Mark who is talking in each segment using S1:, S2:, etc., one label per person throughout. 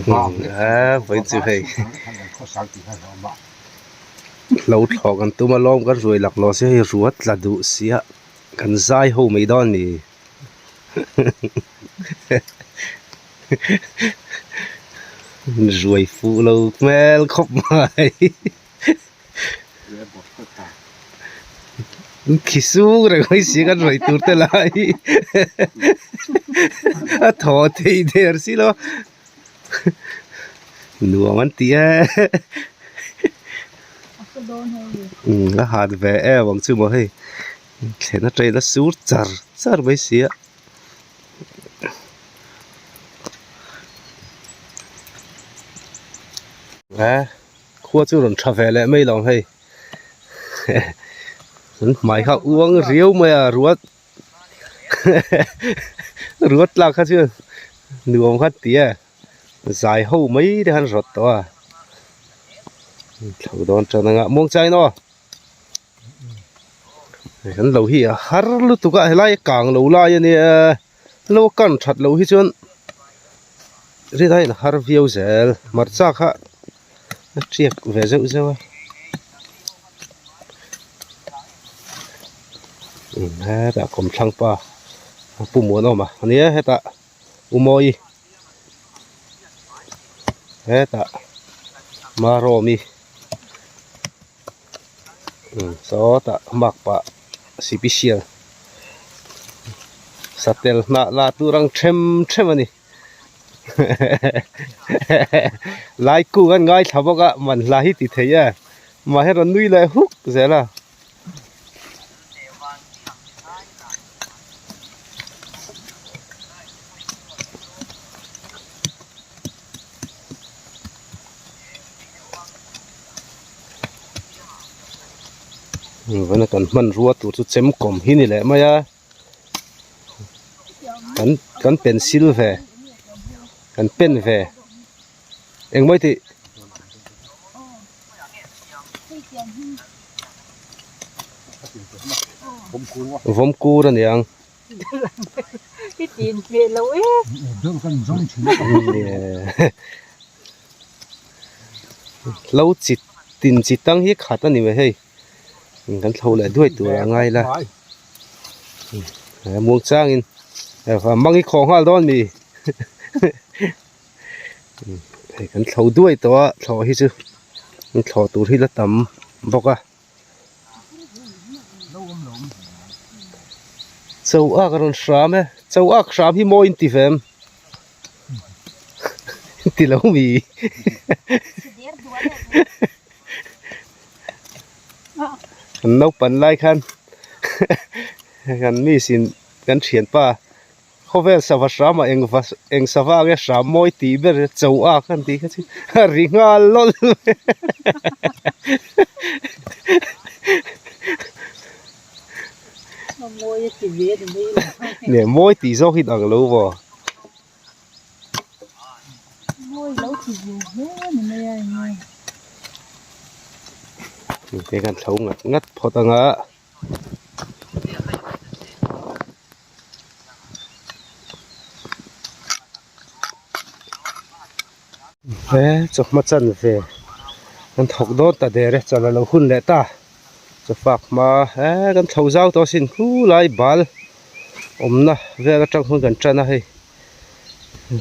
S1: Vawiin chu hei hlo thlawh kan tum a lawm kan ruai laklawh sia hei ruat tla duh sia kan zai ho mai dawn a ni. Ruai fuh lo hmel khawp mai. Khi sung reng mai si kan ruai tur te lai hi a thaw thei der si lo nuam an ti e umm a hat ve em ang chu maw hei thlen atangin a sur char char mai si a. Khua chu rawn tha ve leh mai lo hei an hmai kha uang riau mai a ruat ruat tlak kha chuan nuam kha ti e zai ho mai te khan rawt tawh a thlo dawn tan anga muang chai in aw kan lo hi a har lutuk a helai kang lo lai ania. Lo kan that loh hi chuan rin aiin a har viau zel hmarcha kha a tiak ve zeuh zeuh a umm hetah kawmthlang pa a pu muanawm a ania hetah u mawi hetah marawmi umm sawtah makpa sipisial satel hnah la tur ang them them a ni lai kung an ngaithla bawk a man hla hi ti thei e mahse rawn nui leh huk zel a. Vawiin kan hmanrua tur chu chem kawm hi ni leh mai a kan kan pencil ve kan pen ve engmawii tih vawm kur a niang. Hlo chi tin chi tang hi khat a ni mai hei kan thlo leh duai tur a ngai la muang changin mang i khawh nghal dawn mi hei kan thlo duai tawh a thlawh hi chu thlawh tur hi la tam bawk a. Chau ak a rawn hram e chau ak hram hi mawi in ti ve em ti lo mi kan naupan lai khan kan miss in kan thianpa Khawvel sava hram ah eng va eng sava nge hram mawi tih ber cho ak an tih kha chu a ri nghal lawlh mai
S2: A mawi a ti ve ni mai lo.
S1: Nge mawi tih zawk hi dang lo maw?
S2: Mawi lo ti ve hle ni mai a enge.
S1: Hei kan thlo ngat ngat phawt anga. He chawhma chan ve kan thawk dawn ta der e chawlh alo hun leh ta chawfak hma he kan thlo zau tawh asin khulai bal awmna vel atang khan kan tan a hei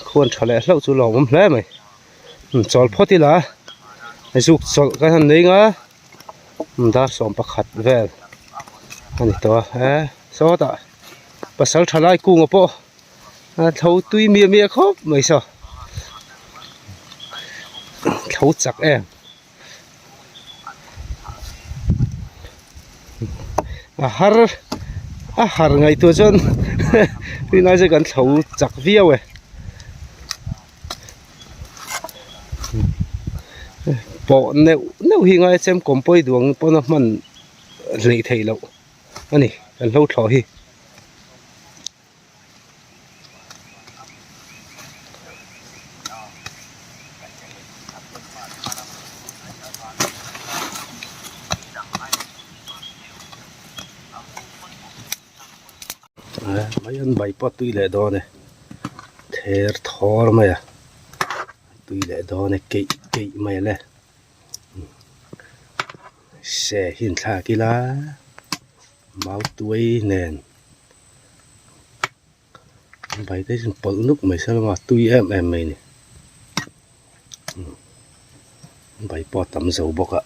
S1: khuan tha leh hlauh chu lawmawm hle mai chawl phawt ila zuk chawlh kan han nei nga. Dar 11 vel a ni tawh a he sawtah pasal tha lai kunga pawh a thlo tui miah miah khawp mai saw thlo chak em a har a har ngaihtuah chuan rinai chu kan thlo chak viau e. Pawh neuh neuh hi ngai chem kawm pawi duang pawn a hman hleih theih loh a ni kan hlo thlawh hi. Mai an bai pawh tui leh dawn e ther thawr mai a. Tui leh dawn e keih keih mai ale se hi an thlak ila mau tuai nen bai te hi pawlh nuk mai se lawm a tui em em mai a ni bai pawh a tam zo bawk a.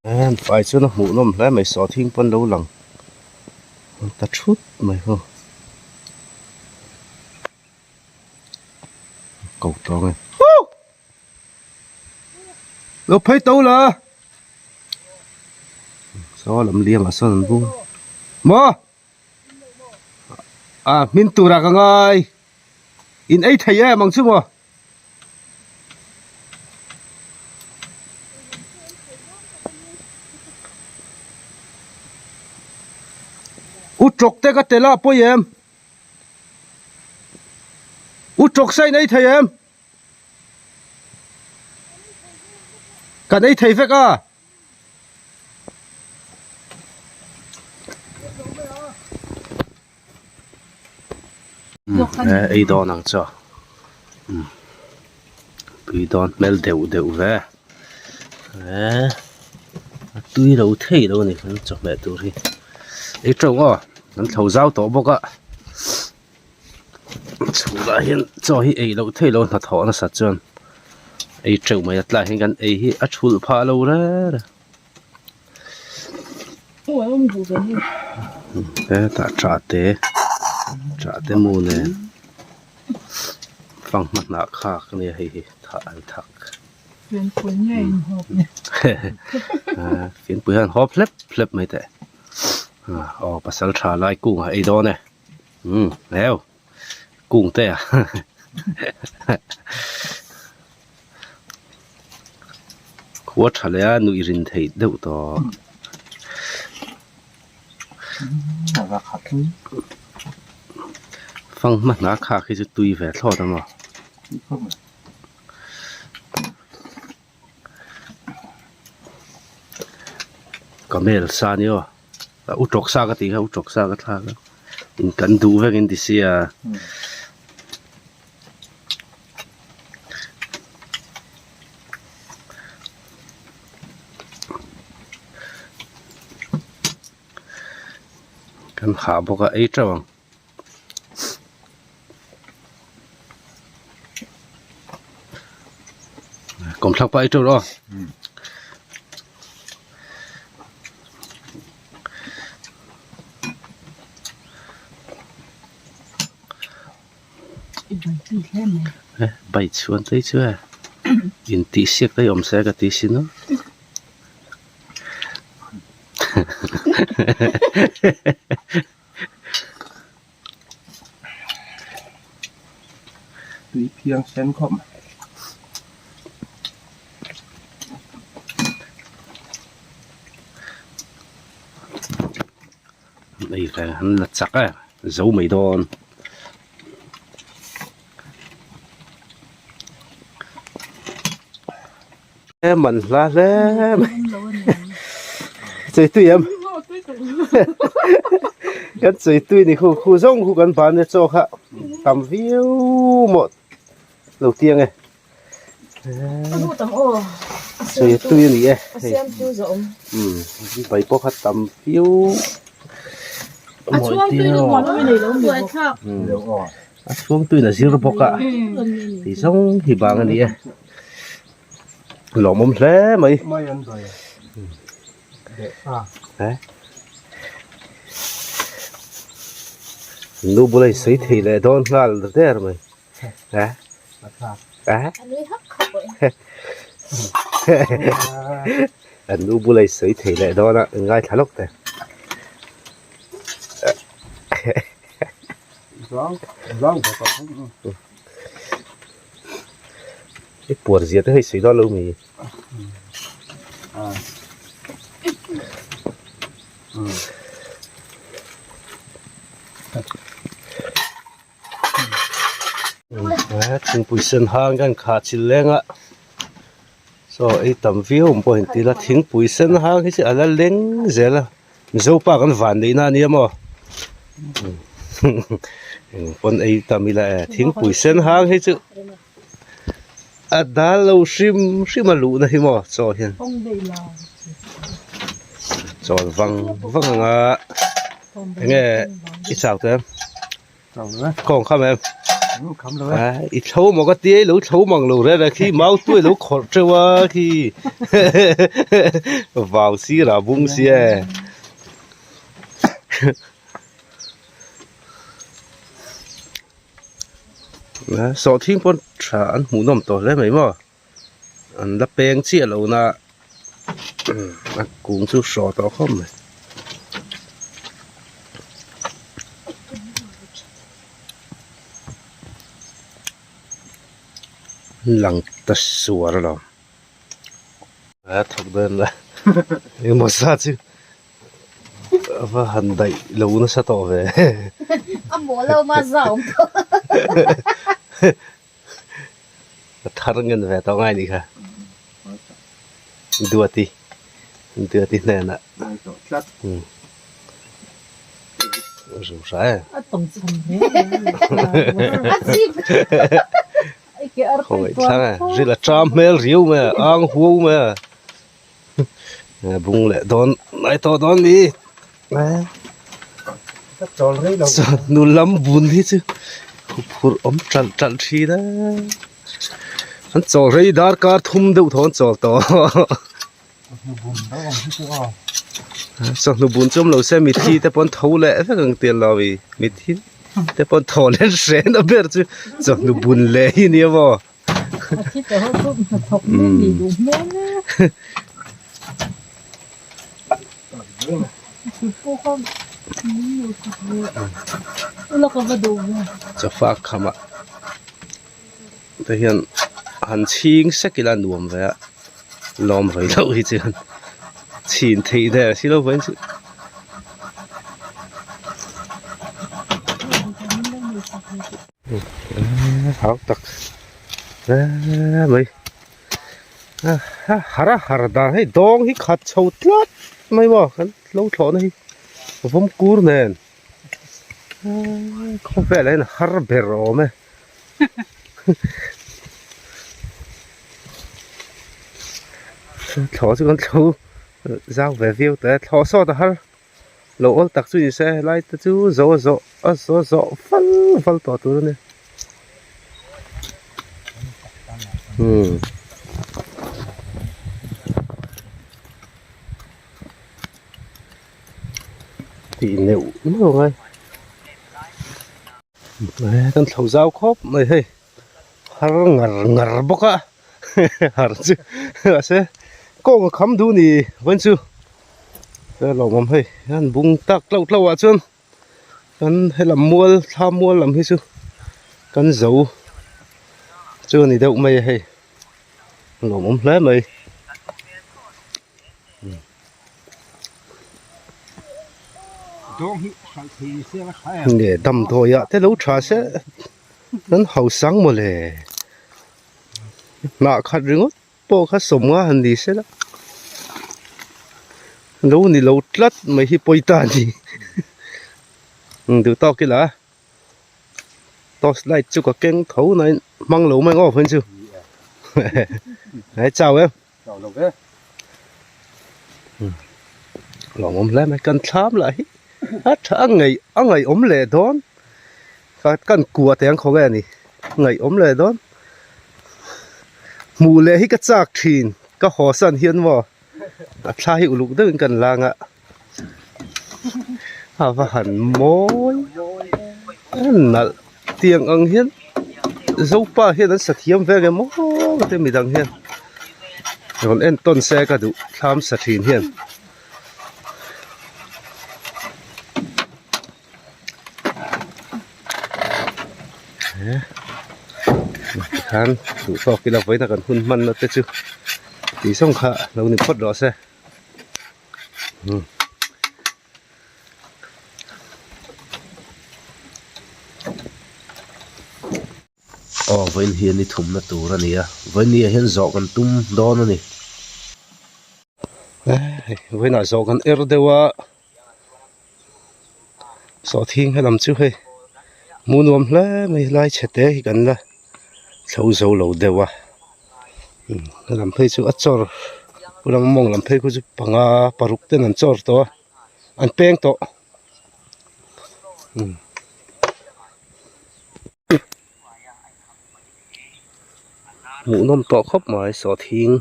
S1: An fai chuan a hmuh nawm hle mai sawhthing pawn lo lang ta thut mai ho ko tawng e lo phei to la saw lam liam ah sawn an bung maw a hmin turah ka ngai in ei thei em ang chu maw. U tawk te ka tel a pawi em? U tawk sa in ei thei em? Kan ei thei vek a. Ei dawn ang chu tui dawn hmel deuh deuh ve eee a tui lo thei lo a ni kan chawhmeh tur hi ei teuh aw kan thlo zau tawh bawk a chhungah hian chaw hi ei loh theih loh hnathawh nasat chuan ei teuh mai a tlaiah hian kan ei hi a thulh phah lo reng reng. Hetah tah te tah te mu nen fanghma hnah khak a nia hei hi thah an thak fianpui hian hawp hlep hlep mai teh aw pasal tha lai kungah ei dawn e umm heu kung te a. Khua tha leh a nuih rin theih deuh tawh. Fanghma hna khak hi chu tui ve thlawt a maw. Camel sa ni aw u tawk sa ka tih kha u tawk sa ka thlak a in kan duh vek in ti sia. Kan hah bawk a ei teuh ang. Kawmthlak pah ei teuh rawh aw. Bai chhuan te chu e intih siak te hi awm se ka ti sin a.
S3: Tui phiang sen khawp mai.
S1: Hei ve an la chak e zo mai dawn. E man hla hle mai chei tui em kan chei tui ni khu khu zawng khu kan ban e chaw kha tam viau maw lo tiang e. Sawi tui a ni e hei umm bai pawh kha tam viau mawi tir aw a chhuang tuiin a zir bawk a tih zawng hi bang a ni e lawmawm hle mai nu bula in sawi thei leh dawn nghal der mai. An nu bula i sawi thei leh dawn a ngaithla lawk teh. I puar zia te hei sawi dawn lo mi. Thingpui sen hang hian kha chil leng a chaw ei tam viau ang pawh inti ila thingpui sen hang hi chu a la leng zel a mizo pa kan van neih na a nia maw. Eng pawn ei tam ila e thingpui sen hang hi chu a dal lo hrim hrim a luhna hi maw chaw hian chawl vang vang ang a enge i chau tawh em kawng kham em i thlo maw ka tia i lo thlo mang lo reng a khi mau tuai lo khawrh teuh a khi vau sirah bung sia e. Sawhthing pawn tha an hmuh nawm tawh hle mai maw an la peng chiah lo na a kung chu hraw tawh khawp mai. Lang ta suar alawm a thawk dawn la engemaw zat chu. A va han daih lo nasa tawh ve.
S4: A maw lo ma zau tawh.
S1: A thar ngen ve tawh ngai nih kha. Duati. Duati hnenah.
S3: Ngai tawh tlat.
S1: Ru hra e.
S2: A tawng chhan hle.
S4: A chip.
S1: Khawngaih thlang e. Ril a ṭam hmel riau mai a, ang huau mai a. Bung leh dawn mai tawh dawn ni nu lam bun hi chu huphurh awm ṭalh ṭalh ṭhin a an chawl rei darkar thum deuh thaw an chawl tawh chawhnu bun chu awm lo se mithi te pawh an tho leh vek ang tih a lo i mithi te pawh an tho leh hren a ber chu chawhnu bun leh hi nia maw. Chawfa khamah te hian han chhing sek ila nuam ve a lawm rei loh hi chuan chhin theih der si lo vawiin chu. Hau tak hle mai har a har dan hei dawng hi khat chho tlat mai maw kan lo thlawhna hi vawm kur nen khawvelah hian har ber a awm e thlawh chu kan thlo zau ve viau tawh e thlawh sawt a har. Lo awl tak chu ni se helai te chu zo a zawh a zo zawh fal fal tawh tur a ni umm tih neuh neuh a ngai kan thlo zau khawp mai hei har ngar ngar bawk a har chu mahse kawng a kham duh ni vawiin chu a lawmawm hei an bung tak tlo tlo ah chuan kan helam mual thla mual lam hi chu kan zo chu a ni deuh mai a hei a lawmawm hle mai. Nge damdawi ah te lo tha se Kan hausang mawle hnah khat ringawt pawh kha sawmnga han ni se la lo ni lo tlat mai hi pawi ta a ni duh tawk ila torch light chu ka keng tho nain hmang lo mai ang aw phei chu chau em. Lawmawm hle mai kan thlam lah hi a tha a ngaih a ngaihawm leh dawn kan kua teh ang khaw nge ni ngaihawm leh dawn hmuh leh hi ka chak thin ka haw san hian maw a thla hi uluk deuhin kan lang a a va han mawi a nalh tiang ang hian zopa hian an sa thiam ve ang em aw te midang hian rawn en tawn se ka duh thlam sa thin hian. Tikhan duh tawk ila vawiin a kan hun hmanna te chu tih zawng kha lo ni phawt rawh se. Aw vawiin hi ni thumna tur a ni a vawiin ni ah hian zawh kan tum dawn a ni vawiinah zawh kan er deuh a. Sawhthing helam chu hei hmuh nuam hle mai lai chhe te hi kan la thlo zo lo deuh a helam phei chu a chawr pu lam mawng lam phei khu chu panga paruk ten an chawr tawh a an peng tawh. Hmuhnawm tawh khawp mai sawhthing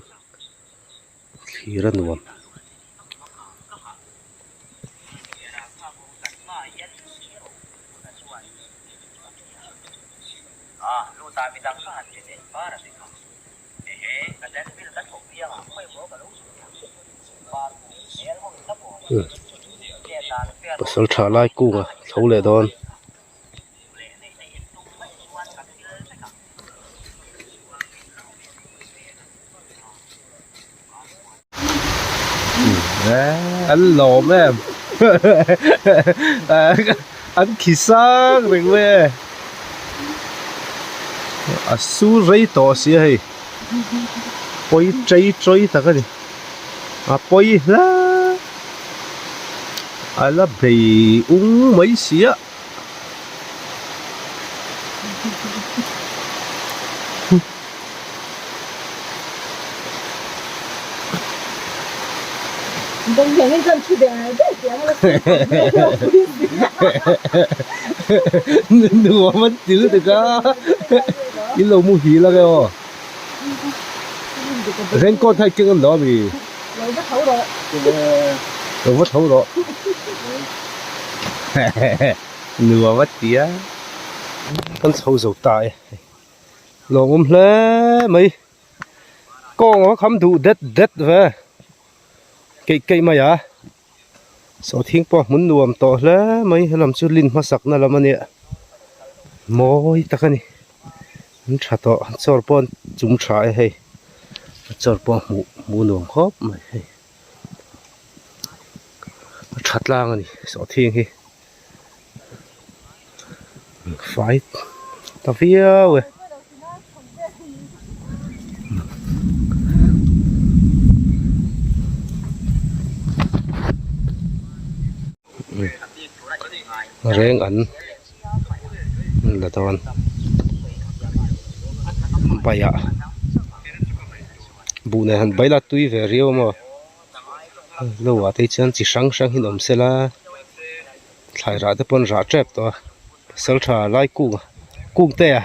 S1: thlir a nuam. Pasal tha lai kunga tho leh dawn. An lawm em an khi sang reng mai e a sur rei tawh si a hei pawi chei chawi tak a ni a pawi hle a la bei ung mai si a. Nuam an ti lutuk a in lo muhil ang e aw raincoat kha i keng lo ami lo va tho rawh nuam a ti a kan chho zo ta e. Lawmawm hle mai kawng a kham duh det det ve keih keih mai a sawhthing pawh hmun nuam tawh hle mai helam chu lin hmasak na lam a nia mawi tak a ni an tha tawh chawr pawh an chung tha e hei chawr pawh hmuh hmuh nuam khawp mai hei a tha tlang a ni sawhthing hi. Fai ta viau e. Reng an la dawn baiah buh nen han bai la tui ve riau a maw. Lo ah te hi chuan chi hrang hrang hi an awm sela thlai rah te pawh an rah tep tawh a pasal tha lai kung kung te a.